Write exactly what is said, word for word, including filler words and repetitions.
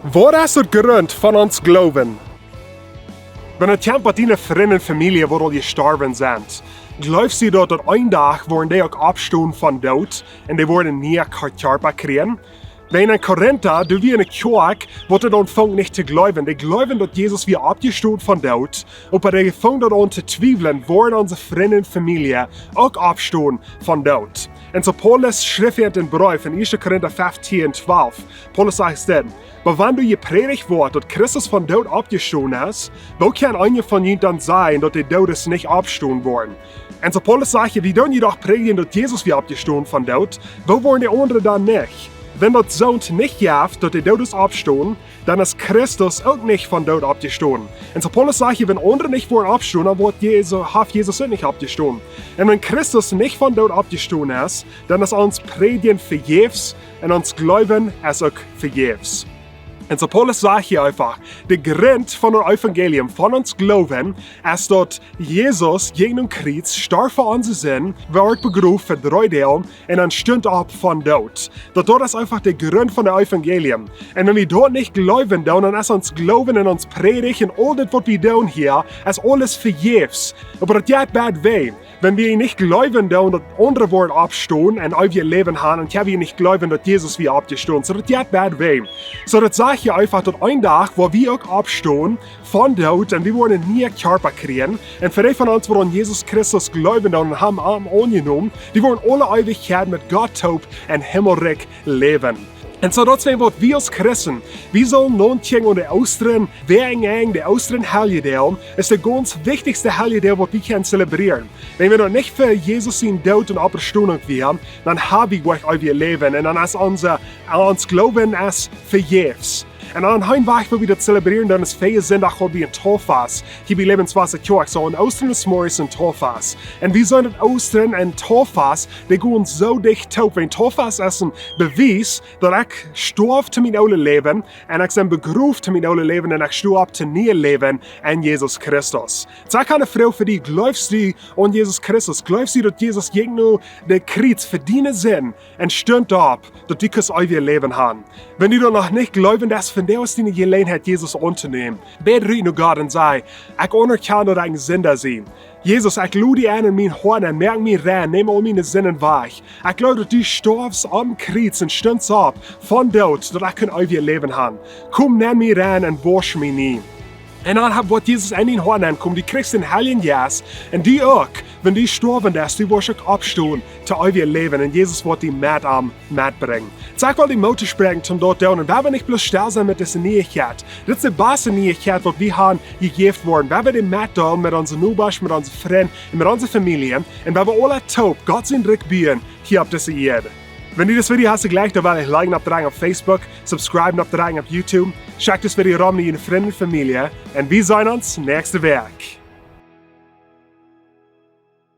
Waut es daut Grunt von ons Gloowen? Wan et kjemt bat diene Frind un Famielje, waut aul jestorwen sent, jleefst du daut, daut een Dach woaren dee uk oppstonen von Doot un dee woaren een nieen Kjarpa kjrieen? Wan en Korinta, doa wia eene Kjoakj, waut daut aunfunk nich to jleewen. Dee jleewden, daut Jesus wia oppjestonen von Doot, oba dee fungen daut aun to twiewlen, woaren onse Frind un Famielje uk oppstonen von Doot. Un soo Paulus schrift en Breef en Ieeschte Korinta feftieen twalf. Paulus sajcht dit: "Oba wan doa jeprädicht woat, daut Christus von Doot oppjestonen es, woo kjennen eenje von junt dan sajen, daut de Doodes nich oppstonen woaren?" Un soo Paulus sajcht: "Wie doonen jedoch prädjen, daut Jesus wia oppjestonen von Doot. Woo woaren de aundre dan nich? Wan daut soont nich jeft, daut de Doodes oppstonen, dan es Christus uk nich von Doot oppjestonen." Un soo Paulus sajcht: "Wan aundre nich woaren oppstonen, dan woat Jesus, haft Jesus uk nich oppjestonen. Un wan Christus nich von Doot oppjestonen es, dan es ons Prädjen vejäfs un ons Gloowen es uk vejäfs." Un soo Paulus sajcht hia eefach, de Grunt von daut Evangelium, von ons Gloowen, es daut Jesus jinkj aum Kjriez, storf fa onse Sind, wort begroft fa dree Doag un dan stunt opp von Doot. Daut, daut es eefach de Grunt von daut Evangelium. Un wan wie daut nich jleewen doonen, dan es ons Gloowen un ons Prädjen un aul dit, waut wie doonen hia, es aules vejäfs. Oba daut jeit bät wee. Wan wie nich jleewen doonen, daut aundre woaren oppstonen un eewjet Läwen haben, un wan wie nich jleewen, daut Jesus wia oppjestonen. Soo daut jeit bät wee. Soo daut sajcht hia eefach, daut een Dach woa wie uk oppstonen von Doot un wie woaren een nieen Kjarpa kjrieen. Un fa dee von ons, waut aun Jesus Christus jleewen doonen un haben am aunjenomen, wie woaren aule Eewichkjeit met Gott toop em Himmelrikj läwen. Un soo daut es waut wie aus Christen, wie sellen nodenkjen aun de Oostren, wäajen de Oostren Heljedoag es de gaunz wichtichste Heljedoag, waut wie kjennen zelebrieren. Wan wie daut nich fa Jesus sien Doot un Oppstonunk wieren, dan hab wie nich eewjet Läwen un dan es onse, ons Gloowen es vejäfs. Un dan een Wajch, woo wie daut zelebrieren, dan es väajen Sindach, haud wie een Tauffast hia bie Lebenswasser Kjoakj. Soo aun Oostren es morjes een Tauffast. Un wie seenen daut Oostren un Tauffast, dee gonen soo dicht toop. Wan Tauffast es een Bewies, daut ekj storf to mien oolet Läwen un ekj sie begroft to mien oolet Läwen un ekj sto opp to niee Läwen en Jesus Christus. Soo ekj hab eene Froag fa die: Jleefst du aun Jesus Christus? Jleefst du, daut Jesus jinkj no daut Kjriez fa diene Sind un stunt opp, daut du kaust eewjet Läwen haben? Wan du daut noch nich jleefst, dan es vondoag diene Jeläajenheit, Jesus auntonämen. Bäd rut no Gott un saj: "Ekj aunerkjan, daut ekj een Sinda sie. Jesus, ekj lod die en en mien Hoat un moak mie rein, nemm aul miene Sinden wajch. Ekj jleew, daut du storfst aum Kjriez un stuntst opp von Doot, daut ekj kaun eewjet Läwen haben. Komm en mie rein un wausch mie nie." Un dan hab, woat Jesus en dien Hoat nenkomen, du kjrichst dän Heiljen Jeist, un du uk, wan du stoawen deist, du woascht uk oppstonen to eewjet Läwen, un Jesus woat die met am metbrinjen. Soo ekj well die Moot toospräakjen toom daut doonen, un wie woaren nich bloos stell sennen met dise Nieichkjeit. Dit es de baste Nieichkjeit, waut wie haben jejäft worden. Wie woaren dee metdeelen met onse Nobasch, met onse Frind un met onse Famielje, un wie woaren aule toop Gott sien Rikj buen hia opp dise Ieed. Wan die dit Video haft jejlikjt, dan well ekj liken oppdrekjen opp Facebook, subscriben oppdrekjen opp YouTube, schekj dit Video rom no june Frind un Famielje, un wie seenen ons näakjste Wäakj.